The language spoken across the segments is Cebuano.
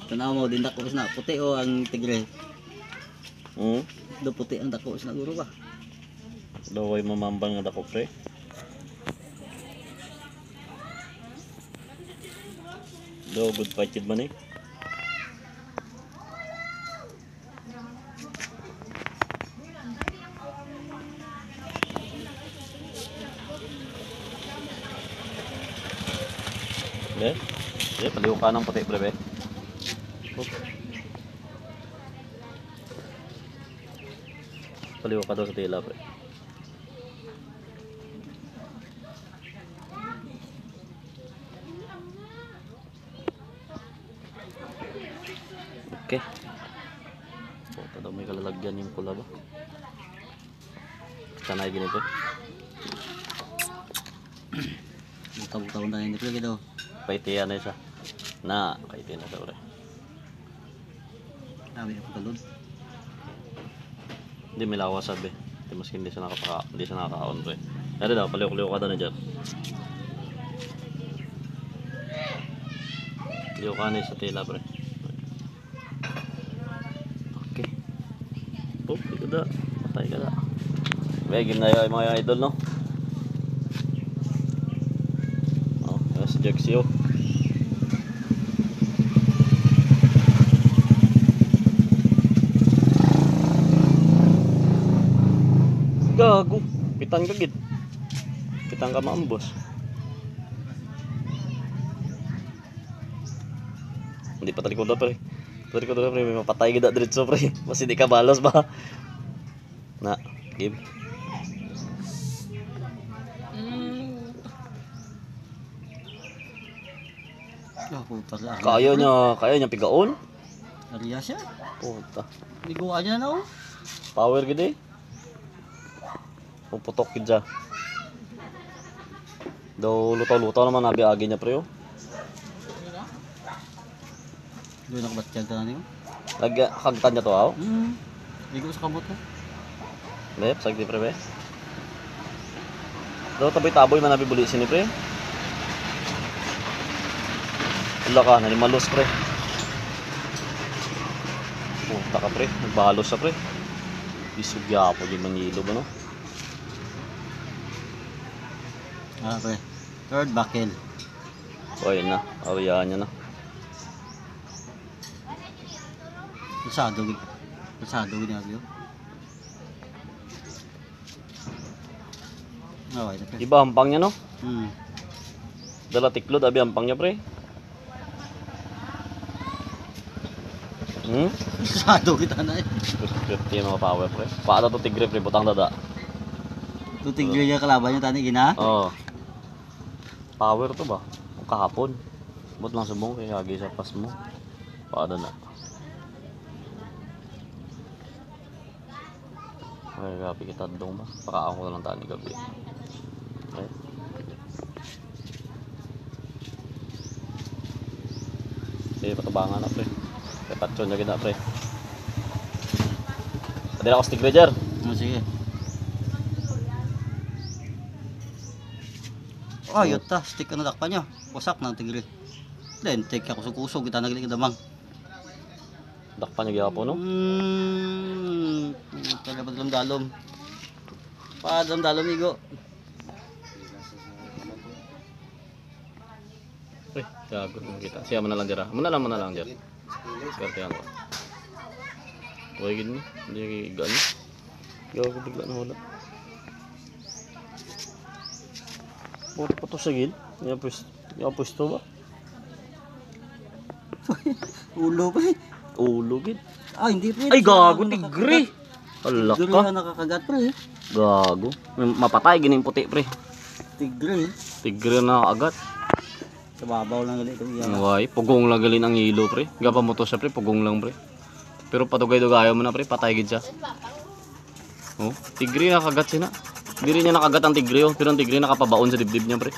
Tanaw mo din dako na puti o ang tigre. Hmm? Do puti ang dako sa guro ba? Daway mamambang nga dako pre. Do good fight kid man eh. Be? Be, paliw ka ng puti pre be. Oop. Paliw ka daw sa tila pre. Okay. Puta daw may kalalagyan yung pula ba? Sanay ganito. Buta-buta ko na ni pre daw. Paitian na siya. Na, paitian na siya pre. Sabi ako talod. Hindi may lawas sabi. Hindi maski hindi siya hindi siya nakakaon pre. Dari daw, paliw-liw ka daw na dyan. Liw ka na sa tila pre. Okay. Oh, di ka da. Patay ka da. May game na yun mga idol no? Oh, ayan si Jexio. Gago. Pitan ka gid. Pitan ka maambos. Hindi pa talikod na pre. Talikod na pre, may mapatay gid na diretso pre. Mas hindi ka balos ba? Na, game. Ah, puta sa Kaya niya pigaon. Arya siya. Puta. Liguan niya na oh. Power gid eh. Puputok gid siya. Daw lutaw-lutaw naman nabi agi niya pre oh. Doon ako batyag tanan niyo. Nagkagtan niya to aw. Ligo sa kamot mo. Lep, sagdi pre be. Daw taboy-taboy man nabi buli sini pre. Wala ka, nanimalos pre. Puta ka pre, nagbalos sa pre. Isugya po di mangilo ba no? Ah, pre. Third buckle. O ayun na, awiyaan niya na. Pasado gid. Pasado gid na yo. Okay, na pre. Iba hampang niya no? Hmm. Dala tiklod, abi hampang niya pre. Hmm? Pasado kita na eh. 50 yung mga power pre. Paano to tigre pre, butang dada. Tuting niya kalaban niya tani gina. Oo. Power to ba? Kahapon. Ba't lang subong kay agi sa pas mo? Paano na? Ay, grabe kita dong ba? Pakaon ko na lang tani gabi. Okay. Sige, patabangan na pre. Kaya patyon na kita pre. Pwede na ako stick Roger. Oh, sige. Oh, yun ta. Stick ka na dakpan niya. Wasak na ang tigre. Then, take ako sa kusog. Kita nagli ka damang. Dakpan niya gyapon no? Kaya pa dalom-dalom. Pa dalom-dalom, igo. Uy, gago kita. Siya mo na lang dira. Mo na lang, mo na lang dira. Swerte yan ko. Uy, gid ni. Hindi gani. Gago bigla na wala. Puto pa to sa gil. Niya pwesto. Niya pwesto ba? Ulo pa eh. Ulo gid. Ah, hindi pre. Ay gago tigre. Hala Tigre ka. ang nakakagat pre. Gago. May mapatay gini yung puti pre. Tigre. Tigre na agad. Sa babaw lang gali itong iya. Way, pugong lang galin ang hilo pre. Gapa mo to siya pre, pugong lang pre. Pero padugay-dugayo mo na pre, patay gid siya. Oh, tigre nakagat siya na. Hindi rin niya nakagat ang tigre oh, pero ang tigre nakapabaon sa dibdib niya pre.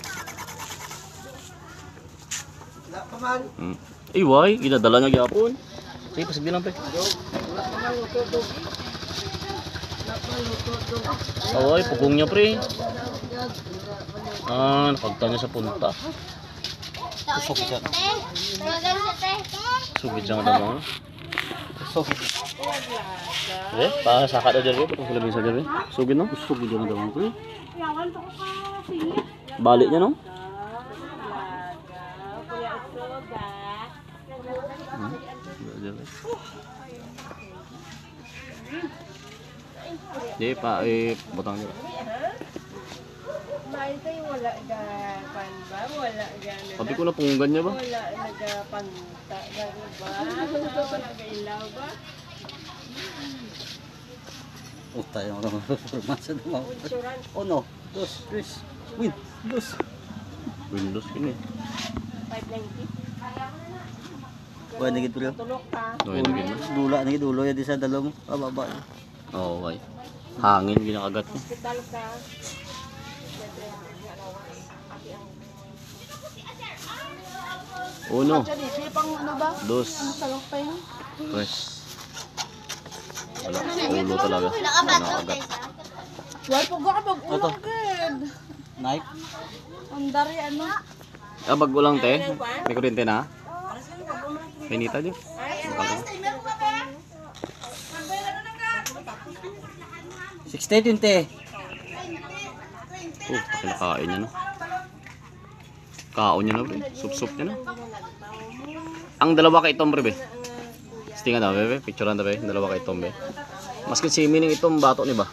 Wala pa man. Hmm. Ay, way, ginadala niya gyapon. Sige, pasig lang pre. Wala pa man luto to. Wala pa luto to. Away, pugong niya pre. Ah, nakagta niya sa punta. Kusog siya. Sugid siya nga damo. Kusog. Eh, pa saka daw dyan, pag sila bisa dyan. Sugid no? Kusog siya nga damo pre. Balik niya no? Di pa eh butang niya. Mahal tayo wala ga pan ba? Wala ga ano Sabi ko na punggan niya ba? Wala naga pangta ga ba? Wala ga ilaw ba? Utay ang mga performance sa damo. Insurance. Uno, dos, tres. Win, dos. Windows kini. 590. Buwan na gid pre. Tulok ka. No, yun gid. Dula na gid ulo ya di sa dalom. Ababa. Oo, okay. Hangin ginakagat niya. Hospital ka. Uno, Pang ano ba? dos, Salok pa yun? tres. Wala, ulo talaga. Nakagat. Wal po ka pag Ito. Nike. Ang dari ano? Ah, bago lang te. May kuryente na. May nita dyan. 60 20. Oh, takinakain niya no. Kaon niya na pre. Sup-sup niya na. Ang dalawa kay Tom pre be. Stingan na bebe. Picturean na be. Dalawa kay Tom be. Maski si Mining itong bato ni ba?